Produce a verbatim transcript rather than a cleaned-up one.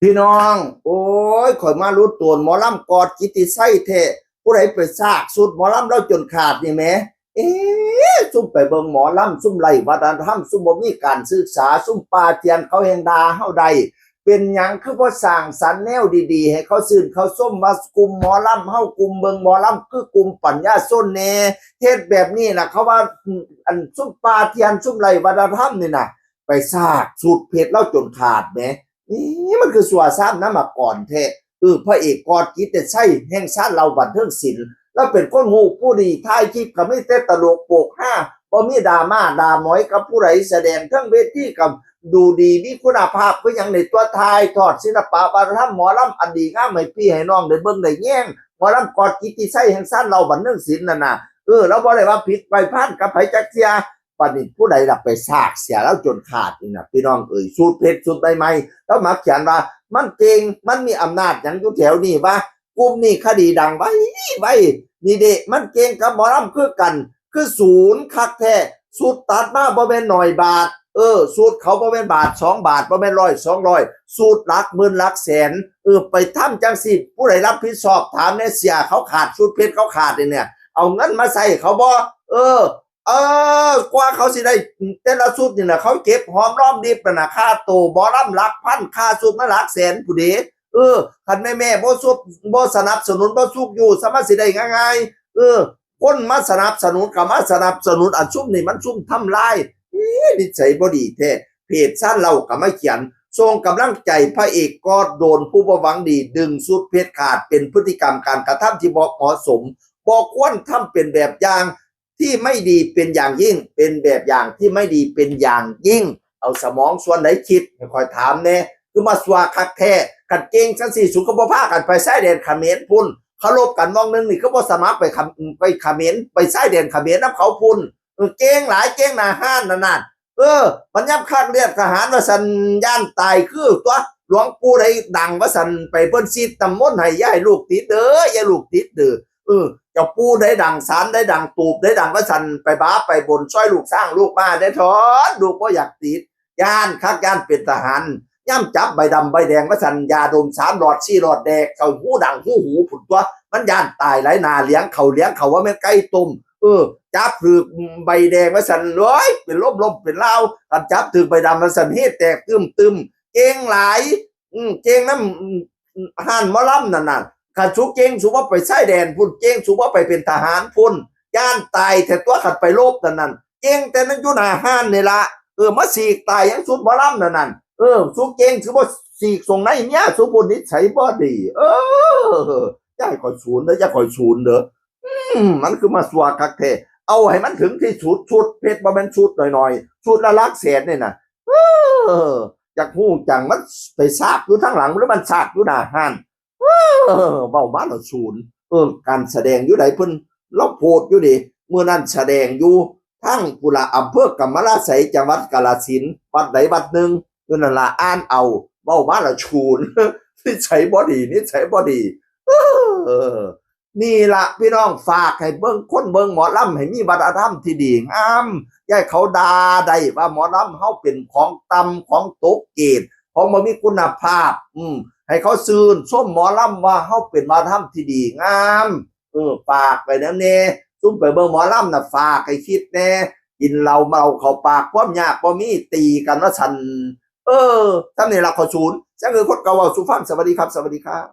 พี่น้อง โอ้ย ข่อยมาหลุดโตนหมอลำกอดกิตติไซแท้ ผู้ใดไปซากสูตรหมอลำลาวจนขาดนี่แหม เอ๊ะ ซุมไปเบิ่งหมอลำ ซุมไร้วัฒนธรรม ซุมบ่มีการศึกษา ซุมป่าเถื่อนเขาแฮ่งด่าเฮาได้ เป็นหยังคือบ่สร้างสรรค์แนวดีๆ ให้เขาซื่นเขาชม ว่ากลุ่มหมอลำเฮากลุ่มเบิ่งหมอลำคือกลุ่มปัญญาชนแน่ เฮ็ดแบบนี้น่ะ เขาว่า อืม อันซุมป่าเถื่อน ซุมไร้วัฒนธรรมนี่น่ะ ไปซากสูตรเพชรลาวจนขาดแหม นี่มันคือสัวซ้ำน้ำหมากก่อนแท้ เออ พระเอกกอดกิตติไซแห่งชาติลาวบันเทิงศิลป์ ลาวเป็นคนฮู้ผู้ดี ถ่ายคลิปก็มีแต่ตลกโปกฮา บ่มีดราม่าด่าหมอยกับผู้ใด แสดงเทิงเวทีก็ดูดี มีคุณภาพ คือหยังในตัว ถ่ายทอดศิลปะวัฒนธรรมหมอลำอันดีงามให้พี่ให้น้องได้เบิ่งได้แยง หมอลำกอดกิตติไซแห่งชาติลาวบันเทิงศิลป์นั่นน่ะ เออ ลาวบ่ได้ว่าผิดไปพลาดกับไผจักเทื่อ บัดนี้ผู้ใดล่ะไปซากเสียลาวจนขาดนี่น่ะ พี่น้องเอ๋ย สูตรเพชรสูตรใหม่ๆ ลาวมาเขียนว่า มันเก่ง มันมีอำนาจหยังอยู่แถวนี้วะ กลุ่มนี้คดีดังไว้ไว้ นี่เด้ มันเก่งกับหมอลำคือกัน คือสูตรคักแท้ สูตรตัดมาบ่แม่นน้อยบาท เออ สูตรเขาบ่แม่นบาทสองบาท บ่แม่นร้อยสองร้อย สูตรหลักหมื่นหลักแสน เออ ไปทำจังซี่ ผู้ใดรับผิดชอบ ถามแน่ เสียเขาขาด สูตรเพชรเขาขาดเนี่ย เอาเงินมาใส่เขาบ่ เออ เออ กว่าเขาสิได้แต่ละชุดนี่นะ เขาเก็บหอมรอมริบนั่นนะ ค่าโตหมอลำหลักพัน ค่าชุดมาหลักแสนผู้เด เออ คันแม่แม่บ่ซุบ บ่สนับสนุน บ่ซุกอยู่ สามารถสิได้ง่ายๆ เออ คนมาสนับสนุนก็มาสนับสนุน อันซุมนี่มันซุมทำลาย เอ๊ะ นิสัยบ่ดีแท้ เพจซ่านเล่าก็มาเขียน ส่งกำลังใจพระเอกกอด โดนผู้บ่หวังดีดึงชุดเพชรขาด เป็นพฤติกรรมการกระทำที่บ่เหมาะสม บ่ควรทำเป็นแบบอย่าง ที่ไม่ดีเป็นอย่างยิ่ง เป็นแบบอย่างที่ไม่ดีเป็นอย่างยิ่ง เอาสมองส่วนไหนคิด ให้ข้อยถามแน่ คือมาซัวคักแท้ คันเก่งจังซี่ สูก็บ่พากันไปชายแดนเขมรพุ้น เขารบกันหม่องหนึ่งนี่ คือบ่สมัครไปเขม- ไปเขมร ไปชายแดนเขมรนำเขาพุ้น เออ เก่งหลาย เก่งหน้าฮ้านนั่นน่ะ เออ มันยามคักเลือดทหารว่าซั่น ย้านตายคือตัว หลวงปู่ใดดังว่าซั่น ไปเพิ่นซีดน้ำมนต์ให้ อย่าให้ลูกติดเด้อ อย่าลูกติดเด้อ เออ เจ้าปู่ใดดัง ศาลใดดัง ตูบใดดังว่าซั่น ไปบาไปบนซอยลูกช้างลูกม้าได้ถอน ลูกบ่อยากติด ย้านคัก ย้านเป็นทหาร ยามจับใบดำใบแดงว่าซั่น ยาดมสามหลอดสี่หลอดแดก เข้าหูดังหูหูพุ้นตัว มันย้านตายหลาย หน้าเหลือง เข้าเหลือง เข้าว่าแม่นไก่ต้ม เออ จับถืกใบแดงว่าซั่น โอ้ย เป็นลมลมเป็นลาว คันจับถืกใบดำว่าซั่น เฮแตกตึมตึม เก่งหลาย อืม เก่งนำ อืม ฮ้านหมอลำนั่นน่ะ คันสูเก่ง สูบ่ไปชายแดนพุ้น เก่ง สูบ่ไปเป็นทหารพุ้น ย้านตายแท้ตัว คันไปรบนั่นนั่น เก่งแต่นั่นอยู่หน้าฮ้านนี่ละ เออ มาสีกตายยังชุดหมอลำนั่นนั่น เออ สูเก่ง สูบ่สีกส่งในเมีย สูพุ้นนิสัยบ่ดี เออ อย่าให้ข้อยสูนเด้อ อย่าให้ข้อยสูนเด้อ อืม มันคือมาซัวคักแท้ เอาให้มันถึงที่สุด ชุดเพชรบ่แม่นชุดน้อยๆ ชุดละหลักแสนนี่น่ะ เออ อยากฮู้จัง มันไปซากอยู่ทางหลัง หรือมันซากอยู่หน้าฮ้าน เออ เว้ามาแล้วสูน เออ การแสดงอยู่ใด เพิ่น ลาวโพสต์อยู่เด้ มื้อนั้นแสดงอยู่ทางพุ้นละ อำเภอกำมะลาไสย จังหวัดกาฬสินธุ์ วัดใดวัดหนึ่ง อยู่นั่นล่ะ อ่านเอา เว้ามาแล้วสูน นิสัยบ่ดี นิสัยบ่ดี เออ นี่ล่ะพี่น้อง ฝากให้เบิ่ง คนเบิ่งหมอลำให้มีวัฒนธรรมที่ดีงาม อย่าให้เขาด่าได้ว่าหมอลำเฮาเป็นของต่ำ ของตกเกรด ของบ่มีคุณภาพ อืม ให้เขาชื่นชมหมอลำว่าเฮาเป็นวัฒนธรรมที่ดีงาม เออ ฝากไปนำแน่ ซุมไปเบิ่งหมอลำน่ะ ฝากให้คิดแน่ กินเหล้าเมาเข้าปาก ความยากบ่มี ตีกันว่าซั่น เออ ซ่ำนี่ล่ะข้อยสูน จั่งคือคนเก่าเว้าสู่ฟัง สวัสดีครับ สวัสดีครับ